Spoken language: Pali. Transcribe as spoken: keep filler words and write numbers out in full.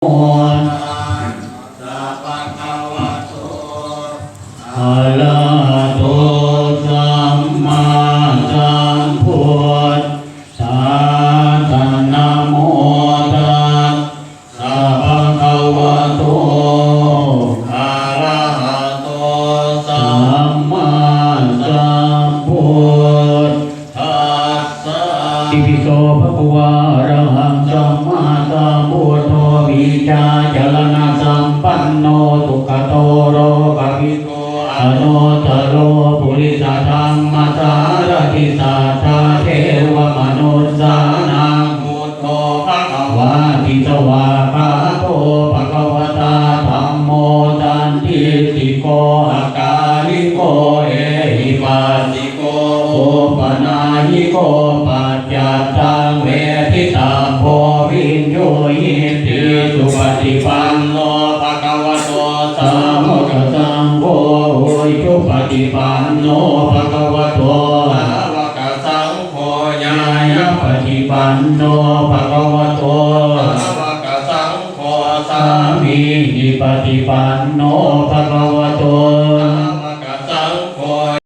Arahato sammāsambuddhassa. Namo tassa bhagavato arahato sammāsambuddhassa. Itipi so bhagavā arahaṃ sammāsambuddho vijjācaraṇasampanno sugato lokavidū anuttaro purisadammasārathi satthā devamanussānaṃ buddho bhagavāti. Svākkhāto bhagavatā dhammo sandiṭṭhiko akāliko ehipassiko opanayiko paccattaṃ veditabbo viññūhīti. Supaṭipanno bhagavato sāvakasaṅgho, ujupaṭipanno bhagavato sāvakasaṅgho, ñāyapaṭipanno bhagavato sāvakasaṅgho, sāmīcipaṭipanno bhagavato